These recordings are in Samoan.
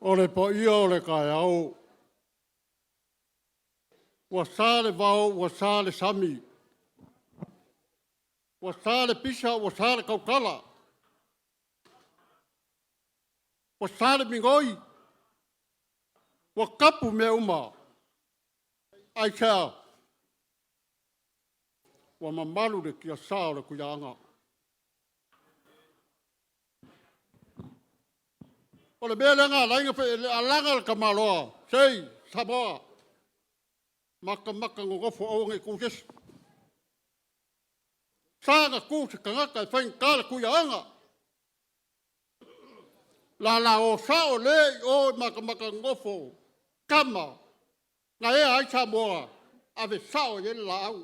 O le paia o le taeao, ua sa le vao ua sa le sami, ua sa le pisa ua sa le tautala, ua sa le migoi, ua tapu mea uma. Aisea? Ua mamalu le tiasa o le Tuiaana. O le mea lea na ala ai ona alaga le tamaloa, sei Samoa, matamata nonofo aua ne i tu se isi. Sa ona tu se tagata e faigata le Tuiaana. Lala o sao le i o i matamata nonofo, tama na ea ai Samoa, ave sao i ai le laau.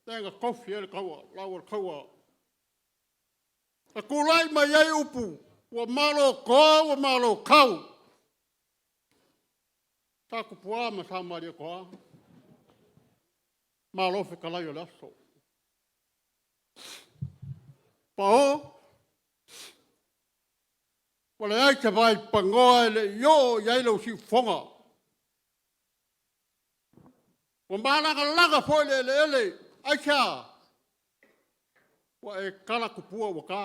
Lea na tofi ai le taua, lau o le taua. Na tulai mai ai upu, ua malo toa ua malo tau. Sa Tupua ma Sa Malietoa, malo fetalai o le aso. Paoa, ua leai se vaipanoa e le i oo i ai lou siufofoga. Ua malagalaga foi le eleele, aisea? Ua e tala tupua ua ta.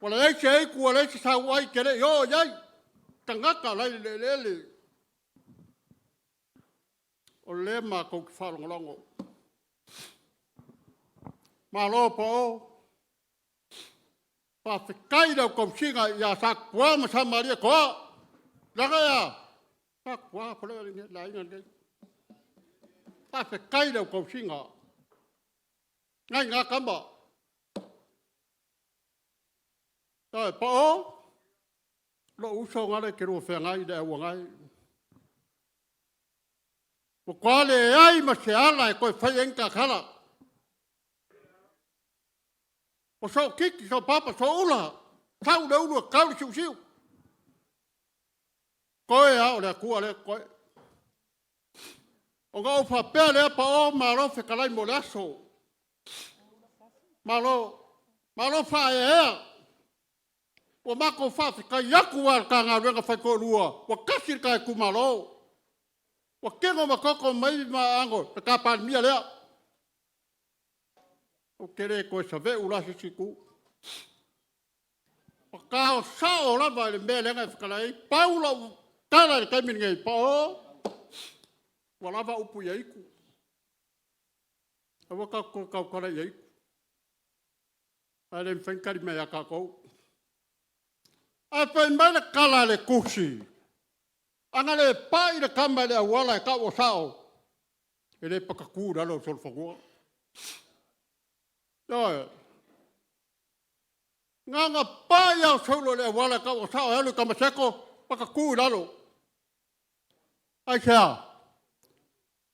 Ua leai se aitu ua leai se sauai e te le i oo i ai, tagata la e i le eleele. O lea matou te faalogologo. Malo Paul, faafetai i lau tausiga ia Satupua ma Samalietoa. Leaga e a? Satupua le aiga lenei. Faafetai i lau tausiga. Na i ina tama. Ioe, Paul, lou uso lena e te lua feagai i le au a gae. Ua toa leai ma se ala e toe fai ai ni ta tala. Ua sootiti, soopapa, sooula, sau le ulu e tau le siusiu. Toe lava o le Atua lea e totoe. Ona ou faapea lea, Paul, malo fetalai mo le aso. Malo, malo faaeaea. Ua matou faafetai atu lava i le ta galuega faitoalua, ua tasi le ta itumalo. Ua tino ma toto ma ivi ma aano le ta Palemia lea. Ou te le toe saveu la se isi itu. Ua ta sao lava i le mea lea na e fetalai ai. Pau lau tala i le taimi lenei, Paul, ua lava upu ia itu. Aua tatou te toe tautala ia itu. Ae le mafai ona tali mai ia tatou. Ae fai mai le tala a le Tusi, a na le pai le tama i le auala e tau o sao, e le patatu i lalo o le solofanua. Ioe. Na ona pai lava o Saulo i le auala e tau o sao e alu i Tamaseko, patatu i lalo. Aisea?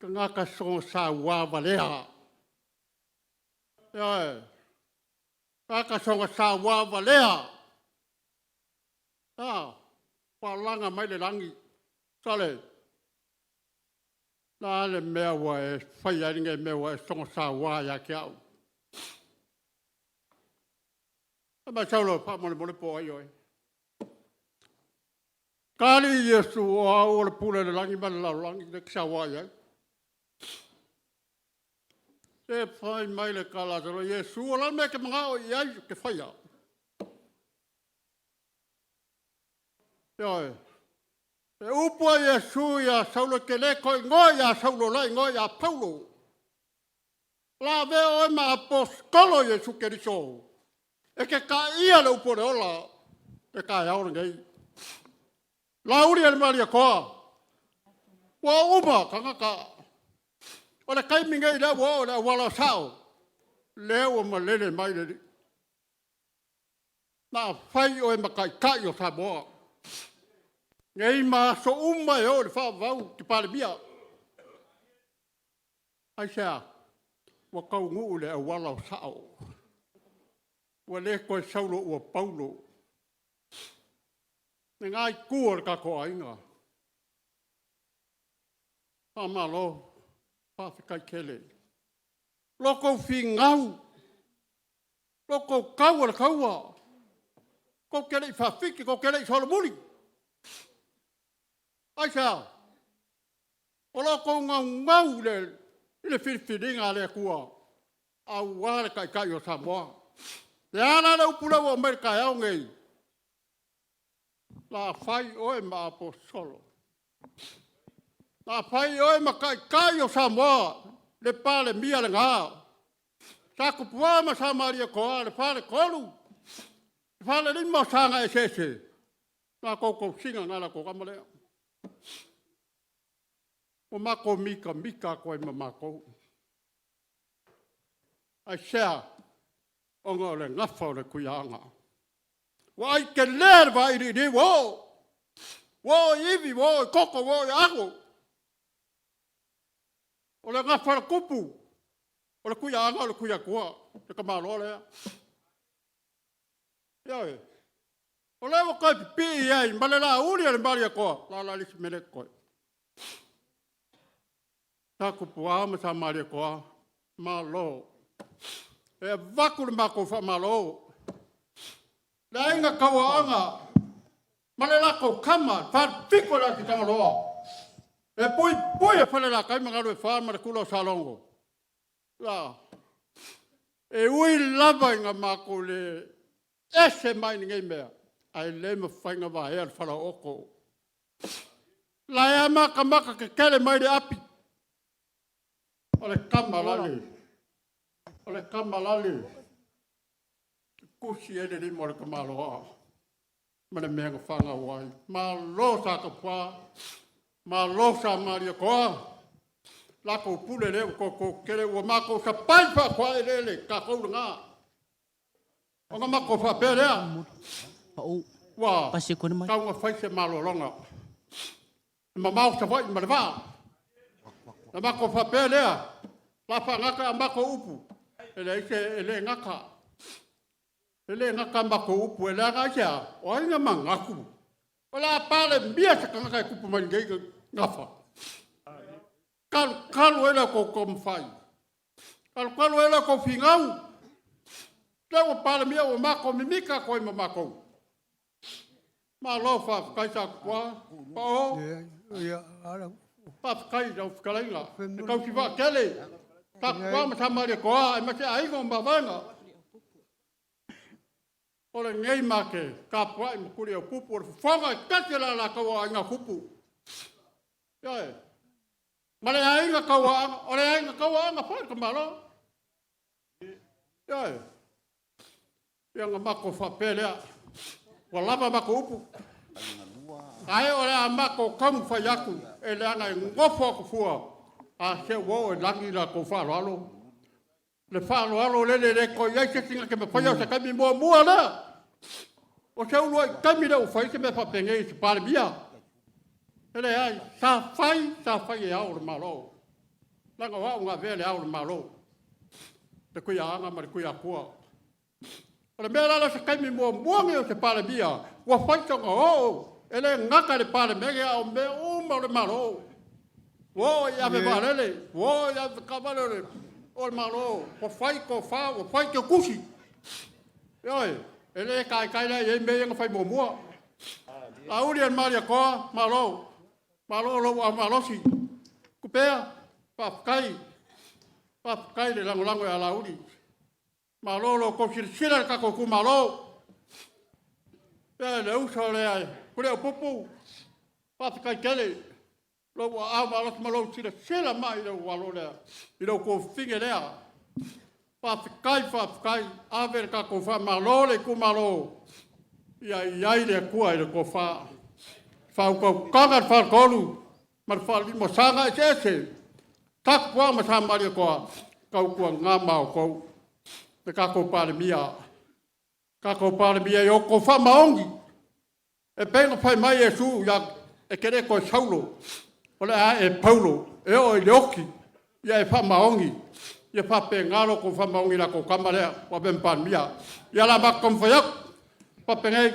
Tagata soona saua valea. Ioe. Tagata soona saua valea. A, falaga mai le lagi. Sole, le a le mea ua e faia ai lenei mea ua e soona saua ia te au? Fai mai Saulo, faamolemole po o ai oe? Tali Iesu, o au o le pule o le lagi ma le lalolagi lea e te saua i ai. Se fai mai le tala a Saulo, Iesu, o le a le mea e te manao i ai ou te faia? Ioe. E upu a Iesu ia Saulo, e te le toe igoa ia Saulo, la igoa ia Paulo. La avea oe ma aposetolo Iesu Keriso, e te taia le upu o le ola le taeao lenei. Lauli e le Malietoa, ua uma tagata. O le taimi nei lea ua oo i le auala o sao, lea ua malele mai le Alii. Na fai oe ma taitai o Samoa. Nei ma aso uma e oo i le faavavau e te Palemia. Aisea? Ua taunuu i le auala o sao. Ua le toe Saulo ua Paulo. Lena itu o le tatou aiga. Faamalo, faafetai tele. Lo outou finau, lo outou tau o le taua. Kou te le i faafiti, kou te le i solomuli. Aisea? O lo o outou naunau i le filifiliga a le Atua aua le Taitai o Samoa. O le a la le upu lea ua aumai i le taeao lenei? O le a fai oe ma aposetolo. O le a fai oe ma taitai o Samoa, le Palemia lena. Sa Tupua ma sa Malietoa, le Faletolu, le Falelima o Sagaeseese, o la outou tausiga lena a la outou tama lea. Ua matou mitamita atu ai ma matou. Aisea? Ona o le gafa o le Tuiaana. Ua ai telea le vailiili ua oo, ua oo i ivi, ua oo i toto, ua oo i aano. O le gafa o le tupu, o le Tuiaana o le Tuiatua, le tamaloa lea. Ioe. O lea ua toe pipii ai ma le lauli a le Malietoa, o le a la le isi mea lea e totoe? Sa Tupua ma sa Malietoa, malo. E avatu le matou faamalo. Le Aiga Tauaana ma le latou Tama, le Falefitu o le Atitagaloa, e puipui e Falelatai ma Galuefa ma le Tula o Salogo. E ui lava ina matou le ese mai lenei mea, ae le mafai ona vaea le falaooto. La e lava matamata tetele mai le api, o le tama o le tama lale, e tusi ai le lima o le tamaloa ma le mea na fanau ai. Malo sa Tafua, malo sa Malietoa, latou pule lea ua toto tetele, ua matou sapai faatuaeleele, tatou lena. Ona matou faapea lea, ua tau na fai se malologa, e mamao Savaii ma le vaa. Ona matou faapea lea, o le a faagata a matou upu, e leai se, e le gata. E le gata a matou upu, e leaga aisea? O ai na manatu o le a Palemia se tagata e tupu mai lenei gafa? Talu talu ai la outou taumafai, talu talu ai la outou finau, lea ua Palemia ua matou mimita atu ai ma matou. Malo faafetai Satupua, Paoo, faafetai i lau fetalaiga le tausivaatele, Satupua ma Samalietoa aemaise aiga o Mavaega. O lenei ma te tapuai ma Tuliaupupu o le fofoga e tasi o le Alataua o Aiga Tupu. Ioe. Ma le aiga Tauaana, o le aiga Tauaana foi le tamaloa. Ioe. Ia ona matou faapea lea, ua lava matou upu, ae o le a matou taumafai atu, e leaga e nofo atu fua, a se ua oo i lagi la outou faaaloalo. Le faaaloalo lele e le toe i ai se isi na te mafaia, o se taimi muamua lea, o se uluai taimi lea ua fai ai se mea faapenei i se Palemia. E leai, sa fai, sa fai e Ao o le Malo, leaga o au na avea le Ao o le Malo, le Tuiaana ma le Tuiatua. O le mea la lea o se taimi muamua lenei o se Palemia ua fai sona oo, e le gata i le Palemene a o mea uma o le Malo. Ua oo i ave vaalele, ua oo i ave taavale o le Malo, ua fai tofa, ua fai teutusi. Ioe, e le taitai la e i ai mea ia na fai muamua. Laauli a le Malietoa, malo, malo lou aumalosi. Tupea, faafetai, faafetai le lagolago ia Laauli. Malo lo outou silasila i le tatou itumalo. Ia le uso lea Tuliaupupu, faafetai tele lou aao malosi ma lou silasila mai i lou alo lea, i lou tuafafine lea. Faafetai, faafetai, ave le tatou faamalo le itumalo, ia i ai le Atua i le tofa, faautautaga le Faletolu ma le Falelima o Sagaeseese, Tapu'a ma Sa Malietoa, tautuana ma outou, le tatou Palemia. Tatou Palemia ia outou faamaoni, e pei ona fai mai Iesu ia, e te le toe Saulo, o le a e Paulo, e oo i le oti, ia e faamaoni. Ia faapena lo outou faamaoni i la outou tama lea ua avea ma Palemia. Ia o le a matou taumafai atu, faapenei.